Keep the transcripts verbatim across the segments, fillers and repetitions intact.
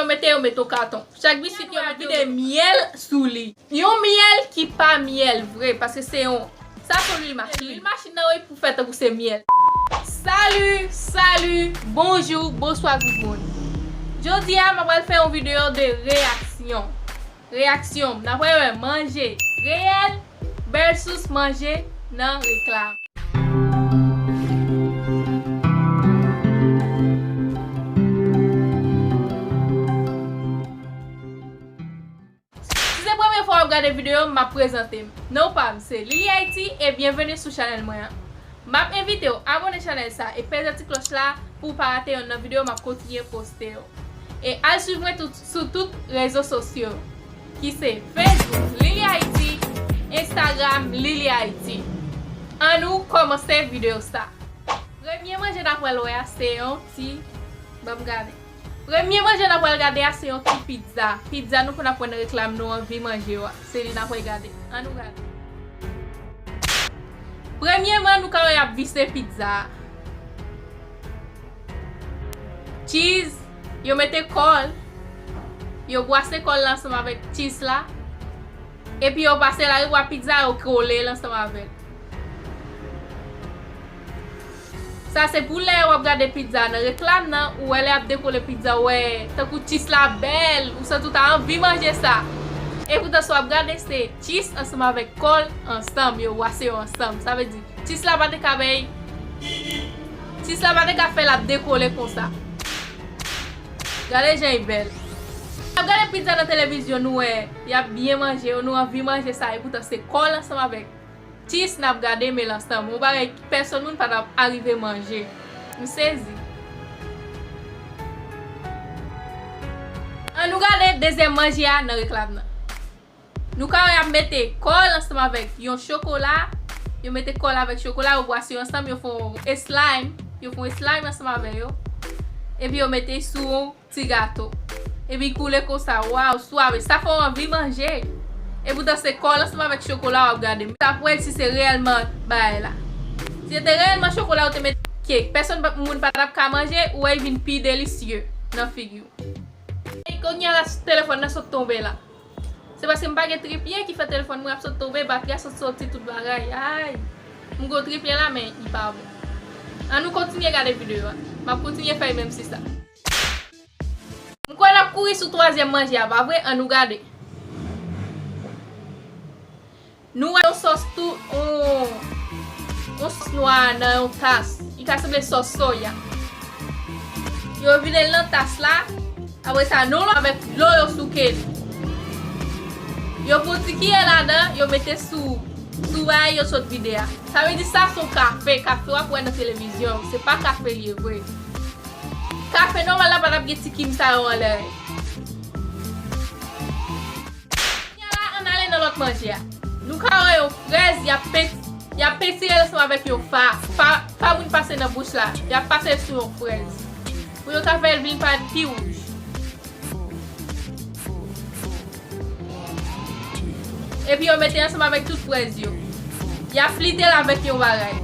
Yo mete, yo mete yon katon. Chak biskit yo mete yon myèl sou li. Yon myèl ki pa myèl vre, paske se yon, sa se lwil machin. Lwil machin nan, wi, pou fè tankou se myèl. Salut, salut, bonjou, bonswa tout moun. Jodi a, m ap pral fè yon videyo de reyaksyon. Reyaksyon, n ap wè manje reyèl versus manje nan reklam. Si se premye fwa w ap gade videyo m, m ap prezante m. Non pa m se Lily Haiti e byenveni sou chanèl mwen an. M ap envite w abòne chanèl sa e peze ti klòch la pou w pa rate yonn nan videyo m ap kontinye poste yo. E al swiv mwen tout, sou tout rezo sosyo, ki se Facebook Lily Haiti, Instagram Lily Haiti. Ann nou kòmanse videyo sa. Premye manje n ap pral wè a se yon ti, ban m gade. Premye manje n ap pral gade a se yon ti pizza. Pizza nou konn ap wè nan reklam, nou anvi manje yo a. Se li n ap pral gade. Ann nou gade. Premyeman, nou ka wè y ap vise pizza a. Cheese, yo mete kòl, yo bwase kòl la ansanm avèk cheese la, epi yo pase l a rebwa pizza, yo kole l ansanm avè l. Sa se pou lè w ap gade pizza nan reklam nan, ou wè lè y ap dekole pizza, ou wè tankou cheese la bèl, ou santi w ta anvi manje sa. Epoutan sa w ap gade se cheese ansanm avèk kòl ansanm, yo bwase yo ansanm. Sa vle di, cheese la pa te ka bay, cheese la pa te ka fè l ap dekole konsa. Gade jan l bèl. N ap gade pizza nan televizyon, nou wè y ap byen manje yo, nou anvi manje sa, epoutan se kòl ansanm avèk cheese n ap gade mele ansanm. Yon bagay pèsonn moun pa t ap arive manje. M sezi. Ann nou gade dezyèm manje a nan reklam nan. Nou ka wè y ap mete kòl ansanm avèk yon chokola. Yo mete kòl avèk chokola, yo bwase yo ansanm, yo fè yon slime. Yo fè yon slime ansanm avè yo. Epi yo mete sou yon ti gato. Epi koule konsa, waw, swave. Sa fè w anvi manje. Epoutan se kòl ansanm avèk chokola w ap gade. M t ap wè si se reyèlman bagay la. Si se te reyèlman chokola ou te mete kèk pèsonn pa, moun pa t ap ka manje, ou wè l vin pi delisye nan figi w. Ey, kounye a la telefòn nan sot tonbe la. Se paske m pa gen tripye ki fè telefòn mwen ap sot tonbe, batri a sot soti, tout bagay. Ay! M gen tripye la, men li pa bon. Ann nou kontinye gade videyo a. M ap kontinye fè menm si sa. M kwè n ap kouri sou twazyèm manje a, pa vre? Ann nou gade. Nou wè yon sòs tou, yon, yon sòs nwa nan yon tas. Li ka sanble sòs soya. Yo vide l nan tas la. Apre sa, nou avèk dlo yo souke l. Yo pran ti kiyè ladan, yo mete sou, sou bagay yo sot vide a. Sa vle di sa se yon kafe, kafe w ap wè nan televizyon. Se pa kafe l ye vre. Kafe nòmal la pa t ap gen ti kim sa yo anlè. Kounye a la, ann ale nan lòt manje a. Nou ka wè yon frèz, y ap pen-, y ap pentire l ansanm avèk yon fa. Fa, fa moun pase nan bouch la. Y ap pase l sou yon frèz. Pou yo ka fè l vin parèt pi wouj. Epi yo mete ansanm avèk tout frèz yo. Y ap flite l avèk yon bagay.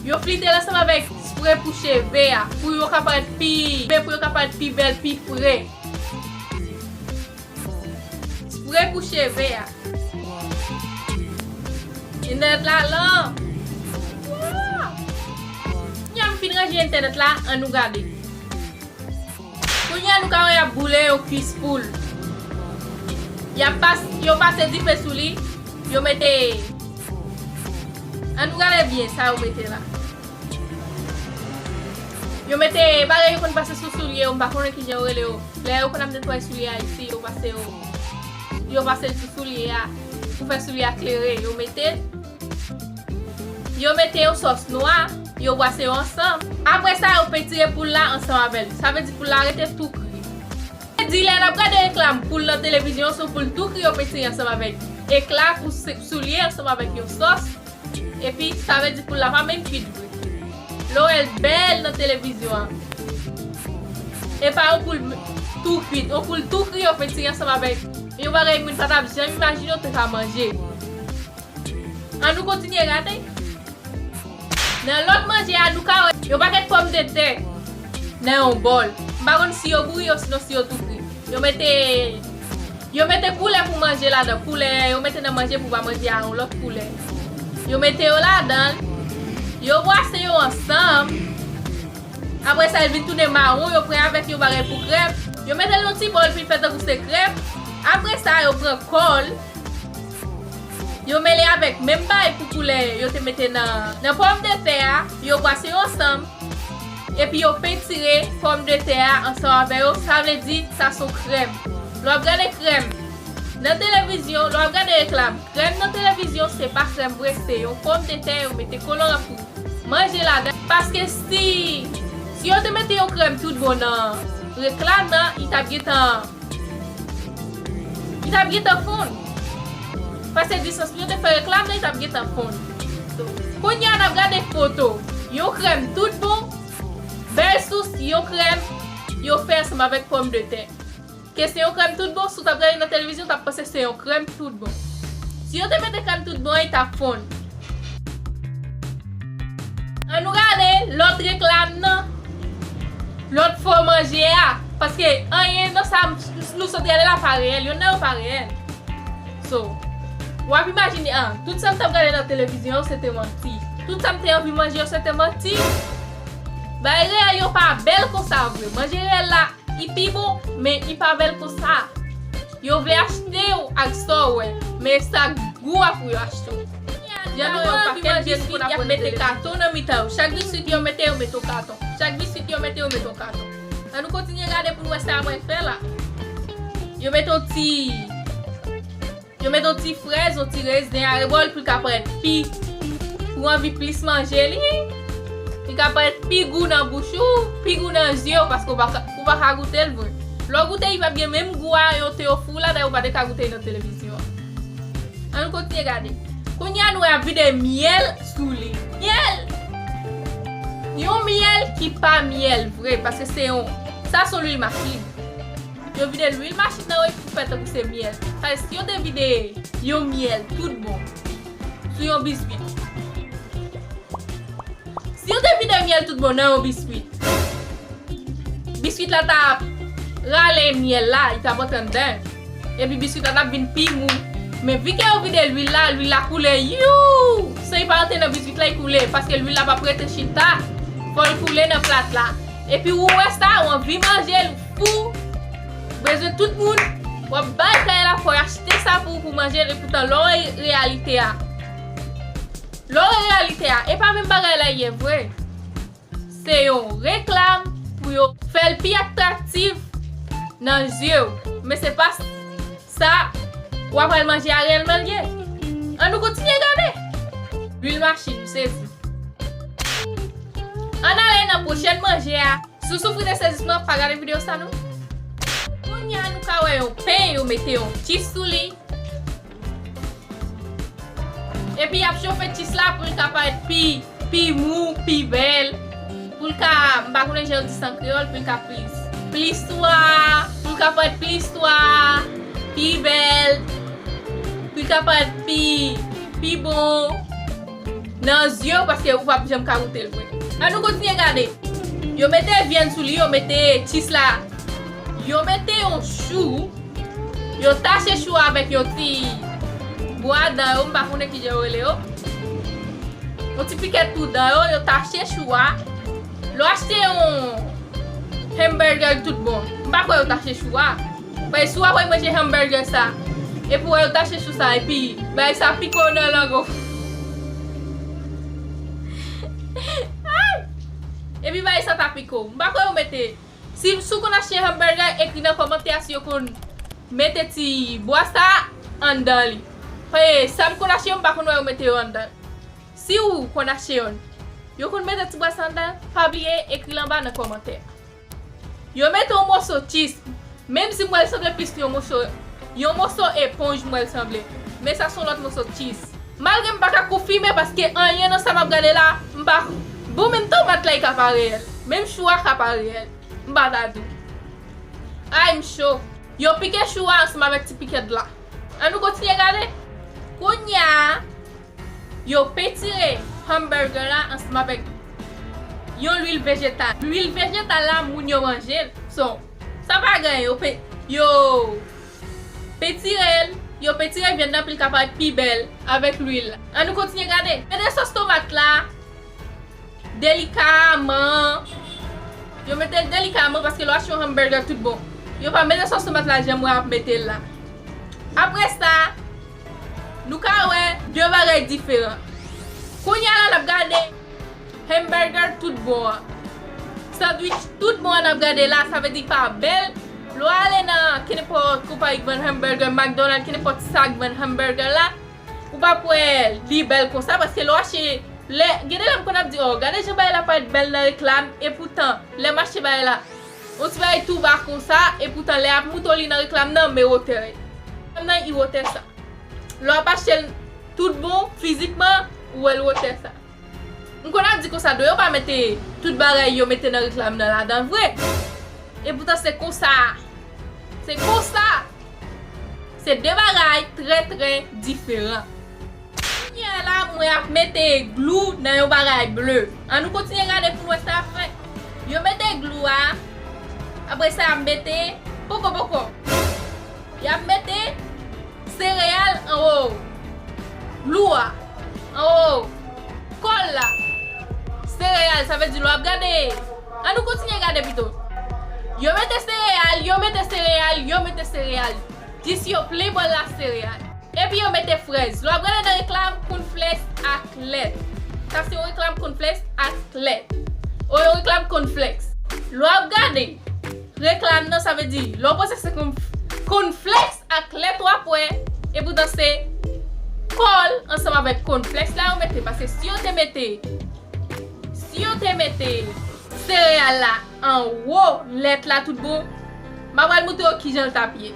Yo flite l ansanm avèk spre pou cheve a, pou yo ka parèt pi, pou yo ka parèt pi bèl, pi fre. Spre pou cheve a. Entènèt la lan. Kounye a m fin ranje entènèt la, ann nou gade. Kounye a nou ka wè y ap boule yon kwis poul. Y ap pas-, yo pase dife sou li, yo mete, ann nou gade byen sa yo mete la. Yo mete bagay yo konn pase sou soulye yo, m pa konnen kijan yo rele yo. Lè yo konn ap netwaye soulye Ayiti, yo pase yo, yo pase l sou soulye a pou fè soulye a klere. Yo mete, yo mete yon sòs nwa, yo bwase yo ansanm. Apre sa, yo pentire poul la ansanm avè l. Sa vle di poul la rete tou kri. Di lè n ap gade reklam poul nan televizyon, se yon poul tou kri yo pentire ansanm avèk ekla pou se-, soulye ansanm avèk yon sòs. Epi, sa vle di poul la pa menm kwit vre. Lè w wè l bèl nan televizyon an. E pa yon poul tou kwit, yon poul tou kri yo pentire ansanm avèk yon bagay moun pa t ap janm imajine w te ka manje. Ann nou kontinye gade. Nan lòt manje a, nou ka wè yon pakèt pòmdetè nan yon bòl. Pa konn si yo bouri osinon si yo tou kri. Yo mete, yo mete koulè pou manje ladan. Koulè, yo mete nan manje pou pa manje a yon lòt koulè. Yo mete yo ladan. Yo bwase yo ansanm. Apre sa, l vin tounen mawon, yo pran avèk yon bagay pou krèm. Yo mete l yon ti bòl pou l fè tankou se krèm. Apre sa, yo pran kòl. Yo mele avèk menm bagay pou koulè yo te mete nan, nan pòmdetè a. Yo bwase yo ansanm. Epi yo pentire pòmdetè a ansanm avè yo. Sa vle di, sa se yon krèm. Lè w ap gade krèm nan televizyon, lè w ap gade reklam krèm nan televizyon, se pa krèm vre, se yon pòmdetè yo mete koloran pou manje ladan. Paske si, si yo te mete yon krèm tout bon nan reklam nan, li t ap gentan, li t ap gentan fonn. Paske distans pou yo te fè reklam nan, li t ap gentan fonn. Kounye a n ap gade foto. Yon krèm tout bon versus yon krèm yo fè ansanm avèk pòmdetè. Ke se yon krèm tout bon, si w t ap gade nan televizyon, w t ap panse se yon krèm tout bon. Si yo te mete krèm tout bon an, li t ap fonn. Ann nou gade lòt reklam nan, lòt fo manje a. Paske anyen nan sa m, nou sot gade la pa reyèl, yonn nan yo pa reyèl. So, w ap imajine, ah, tout sa m t ap gade nan televizyon yo, se te manti. Tout sa m te anvi manje yo, se te manti. Bagay reyèl yo pa bèl konsa vre. Manje reyèl la, li pi bon, men li pa bèl konsa. Yo vle achte w ak sa w wè, men se ak gou a pou yo achte w. Jan nou wè yon pakèt jèn pou n ap mete katon nan mitan yo. Chak biswit yo mete, yo mete yon katon. Chak biswit yo mete, yo mete yon katon. Ann nou kontinye gade pou n wè sa yo pral fè la. Yo mete yon ti, yo mete yon ti frèz, yon ti rezen arebò l pou l ka parèt pi, pou w anvi plis manje li. Li ka parèt pi gou nan bouch ou, pi gou nan zye w, paske ou pa ka, ou pa ka goute l vre. Lè w goute, li p ap gen menm gou a yo te ofri w la, dayè ou pa te ka goute l nan televizyon an. Ann nou kontinye gade. Kounye a nou wè y ap vide myèl sou li. Myèl! Yon myèl ki pa myèl vre, paske se yon, sa se yon lwil machin. Yo vide lwil machin nan wi pou fè tankou se myèl. Sa vle di si yo te vide yon myèl tout bon sou yon biswit. Si yo te vide myèl tout bon nan yon biswit, biswit la t ap rale myèl la, li t ap antre anndan. Epi biswit la t ap vin pi mou. Men vi ke yo vide lwil la, lwil la koule, you! San li pa antre nan biswit la, li koule, paske lwil la p ap rete chita. Fò l koule nan plat la. Epi ou wè sa, ou anvi manje l, ou fou. Bezwen tout moun, w ap bay kay la, fò y achte sa pou ou pou manje l, epoutan lè w wè reyalite a. Lè w wè reyalite a, e pa menm bagay la ye vre. Se yon reklam pou yo fè l pi atraktif nan zye w. Men se pa sa w ap al manje a reyèlman l ye. Ann nou kontinye gade. Lwil machin, m sezi. Ann ale nan pwochèn manje a. Si w soufri de sezisman, pa gade videyo sa non. Kounye a nou ka wè yon pen, yo mete yon cheese sou li. Epi y ap chofe cheese la pou l ka parèt pi, pi mou, pi bèl. Pou l ka, m pa konnen jan yo di sa an kreyòl, pou l ka plis, plis swa, pou l ka parèt plis swa, pi bèl, pou l ka parèt pi, pi bon nan zye w, paske ou p ap janm ka goute l vre. Ann nou kontinye gade. Yo mete vyann sou li, yo mete cheese la. Yo mete yon chou. Yo tache chou a avèk yon ti bwa dan yo, m pa konnen kijan yo rele yo. Yon ti pikèt pou dan yo, yo tache chou a. Lè w achte yon hamburger tout bon, m pa kwè yo tache chou a. Paske si w ap manje hamburger sa, epi w wè yo tache chou sa, epi bagay sa pike w nan lang ou. Ay! Epi bagay sa ta pike w. M pa kwè yo mete, si, si w konn achte hamburger, ekri nan kòmantè a si yo konn mete ti bwa sa anndan li. Paske sa m konn achte yo, m pa konn wè yo mete yo anndan. Si w konn achte yonn, yo konn mete ti bwa sa anndan, pa bliye ekri l anba nan kòmantè. Yo mete yon moso cheese, menm si m wè l sanble plis yon moso, yon moso eponj m wè l sanble. Men sa se yon lòt moso cheese. Malgre m pa ka konfime paske anyen nan sa m ap gade la, m pa, bon, menm tomat la, li ka pa reyèl. Menm chou a ka pa reyèl. M pa ta di w. Ay, m cho. Yo pike chou a ansanm avèk ti pikèt la. Ann nou kontinye gade. Kounye a, yo pentire hamburger la ansanm avèk yon lwil vejetal. Lwil vejetal la, moun yo manje l. Son. Sa pa gen, yo pe-, yo petire l, yo petire vyann nan pou l ka parèt pi bèl avèk lwil. Ann nou kontinye gade. Mete sòs tomat la delikaman. Yo mete l delikaman paske lè w achte yon hamburger tout bon, yo pa mete sòs tomat la jan mwen ap mete l la. Apre sa, nou ka wè de bagay diferan. Kounye a la, n ap gade hamburger tout bon an. Sandwich tout bon an n ap gade la, sa vle di pa bèl. Lè w ale nan kenenpòt konpayi k vann hamburger, McDonald's, kenenpòt sa k vann hamburger la, ou p ap wè li bèl konsa, paske lè w achte, lè, gen de lè m konn ap di, "Oh, gade jan bagay la parèt bèl nan reklam," epoutan, lè m achte bagay la, yon ti bagay tou ba konsa, epoutan, lè y ap moutre w li nan reklam nan, men wotè. Reklam nan, i wotè sa. Lè w ap achte l tout bon, fizikman, ou wè l wotè sa. M konn ap di konsa, do yo pa mete tout bagay yo mete nan reklam nan ladan vre. Epoutan, se konsa. Se konsa. Se de bagay trè, trè diferan. Kounye a la, mwen ap mete glou nan yon bagay ble. Ann nou kontinye gade pou n wè sa ap fè. Yo mete glou a. Apre sa, y ap mete pokopoko. Y ap mete sereyal anwo glou a, anwo kòl la. Sereyal, sa vle di lè w ap gade. Ann nou kontinye gade pito. Yo mete sereyal, yo mete sereyal, yo mete sereyal. Jis yo plen bòl la sereyal. Epi yo mete frèz. Lè w ap gade nan reklam, cornflakes ak lèt. Sa se yon reklam cornflakes ak lèt. O yon reklam cornflakes. Lè w ap gade reklam nan, sa vle di, lè w panse se corn-, cornflakes ak lèt w ap wè, epoutan se kòl ansanm avèk cornflakes la yo mete. Paske si yo te mete, si yo te mete sereyal la anwo lèt la tout bon, m ap pral moutre w kijan l t ap ye.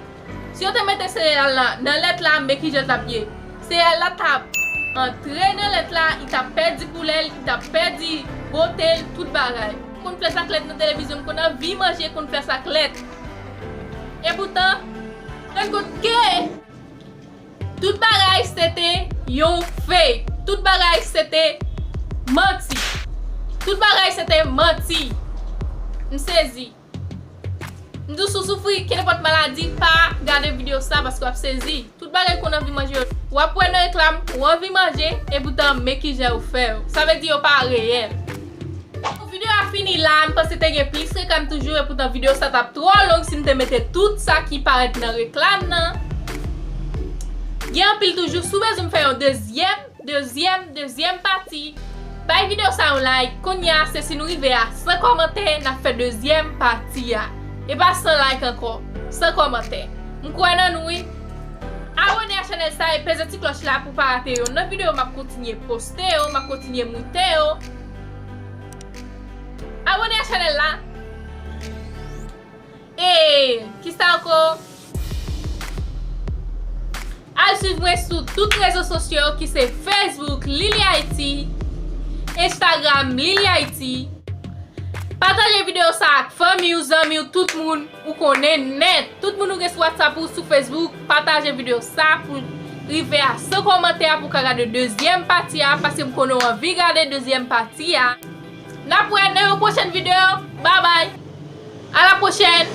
Si yo te mete sereyal la nan lèt la, men kijan l t ap ye. Sereyal la t ap antre nan lèt la, li t ap pèdi koulè l, li t ap pèdi bote l, tout bagay. Cornflakes ak lèt nan televizyon, m konn anvi manje cornflakes ak lèt. Epoutan, rann kont ke tout bagay se te yon fake. Tout bagay se te manti. Tout bagay se te manti. M sezi. M di w, si w soufri kenenpòt maladi, pa gade videyo sa paske w ap sezi. Tout bagay konn anvi manje yo. W ap wè nan reklam, ou anvi manje, epoutan men kijan yo fè yo. Sa vle di yo pa reyèl. Videyo a fini la, m panse te gen plis reklam toujou, epoutan videyo sa t ap twò long si m te mete tout sa ki parèt nan reklam nan. Gen anpil toujou, si w bezwen m fè yon dezyèm, dezyèm, dezyèm pati, bay videyo sa yon like. Kounye a, se si nou rive a san kòmantè, n ap fè dezyèm pati a. E pa san like ankò, san kòmantè. M kwè nan nou, wi. Abòne a chanèl sa e peze ti klòch la pou pa rate youn nan videyo m ap kontinye poste yo, m ap kontinye moute yo. Abòne a chanèl la. E kisa ankò? Al swiv mwen sou tout rezo sosyo ki se Facebook Lily Haiti, Instagram Lily Haiti. Pataje videyo sa ak fanmi w, zanmi w, tout moun ou konnen nèt. Tout moun ou gen sou WhatsApp ou, sou Facebook, pataje videyo sa pou rive a san kòmantè a pou w ka gade dezyèm pati a, paske m konnen w anvi gade dezyèm pati a. N ap wè nan yon pwochèn videyo. Babay. A la pwochèn.